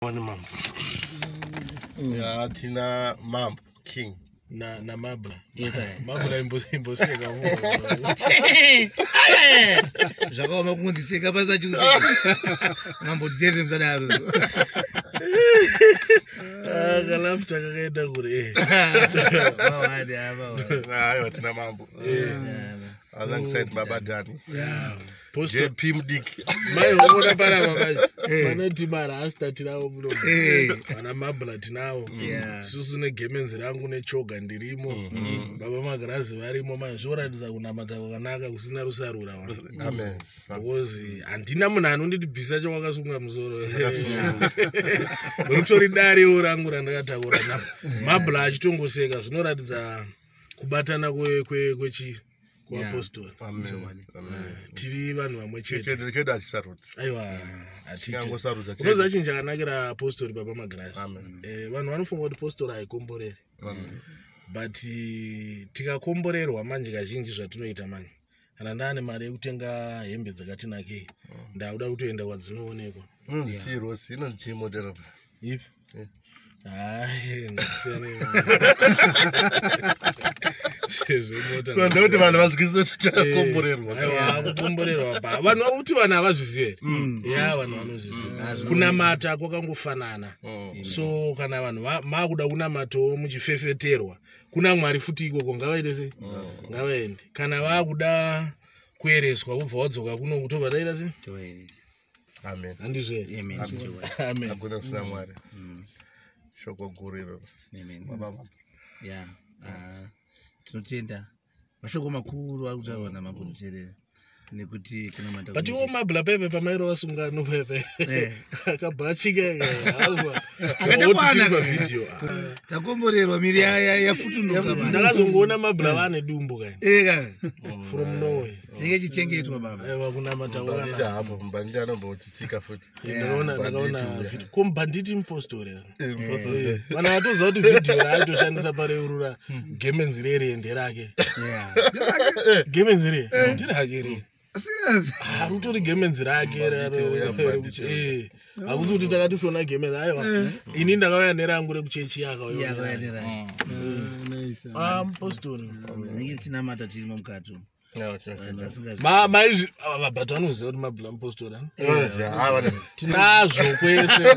Wani mambo. Ya tina mambo king. Na namabla. Yes, I. Mabla imboseka. Zvakaoma kungondiseka pasina chikuseka. Mambo Jerry musadaro. Ah, kalafta kakaenda kure. Mawadi apa. Aiwa tina mambo. Alongside Baba Dani. Yeah. Posto JP Mdiki. Mai unoona panapa manje. Panoti marasta tinawo muno. Eh. Vana mabla tinawo. Yeah. Susu negemenzi rangu nechoga ndirimo. Baba magirazi varimo manje zvoratidza kunamata kwakanaka kusina rusarura. Vanhu. Amen. Because handina munhu anonditi bvisa chawakasunga musoro. Ritori dariwo rangu randakatakura navo. Mabla achitongoseka zvinoratidza kubatana kwechi kuapostori. Amen. Amen. Tiri vanhu vamwe chete. Chedu chedu hachisarudzi. Aiwa, hatiite. Tingangosarudza chedu. Unoziva chinhu chakanakira apostori baba magirazi. Amen. Vanhu vanofunga kuti postori haikomboreri. Amen. But tikakomborerwa manje kazhinji zvatinoita manje kana ndaane mari yekutenga hembe dzakati nakei ndakuda kutoenda kwadzinoonekwa. Inonzi chii Rosi? Inonzi chii motero? Ipi? Hayi, ngatisiyane zvemota. Ndekuti vanhu vanzwisise kuti takakomborerwa. Aiwa, kukomborerwa pa vanhu vakuti vanhu havazvizivi here? Ya, vanhu vanozviziva. Kunamata kwakangofanana. So kana vanhu makuda kunamatawo muchifefeterwa kuna Mwari futi ikoko ngavaite sei? Ngavaende. Kana vakuda kuereswa vobva wadzoka kuno kutobva taita sei? Amen. Handizvo here? Amen. Amen. Hakuna kusina Mwari. Shoko guru iroro. Amen. Baba mambo. Yeah. Ah, tinotenda mashoko makuru ari kutaurwa namambo Duterere nekuti kunamata But iwo mabla pepe pamairova sungano pepe Eh. akabhachika Akatakwana. vhidhiyo. Takomborerwa miri yafutunuka manje. Ndakazongoona mabla vane dumbu kai Eh, ka. from Norway. Tinenge chichengetwa baba. Aiwa, kunamata Mbanditi kwakanaka. hapo, mbanditi anombochitsika futi. Ndakaona ndakaona Mbanditi video ko mbanditi mupostori. Eh, mpostori. Vanhu vatoziva kuti vhidhiyo raaitoshandisa pareurura gemenzi rere nderake. Yeah. Gemenzi re nderake re. Serious? Rutori gemenzi rake. Mbanditi uya, mbanditi uya. Hakusi kuti takatisona gemenzi, aiwa, ini ndakauya nerangu rekuchechi yakauya. Yeah, right, right. Nice. Mupostori. Tinenge tichinamata tirimo mukati umu. Yeah, tinotenda. Vanhu vasingazi- Maizvi vabhati vanoziva kuti mabla mupostori Vanoziva, ah, vanoziva. tinazvo kwese.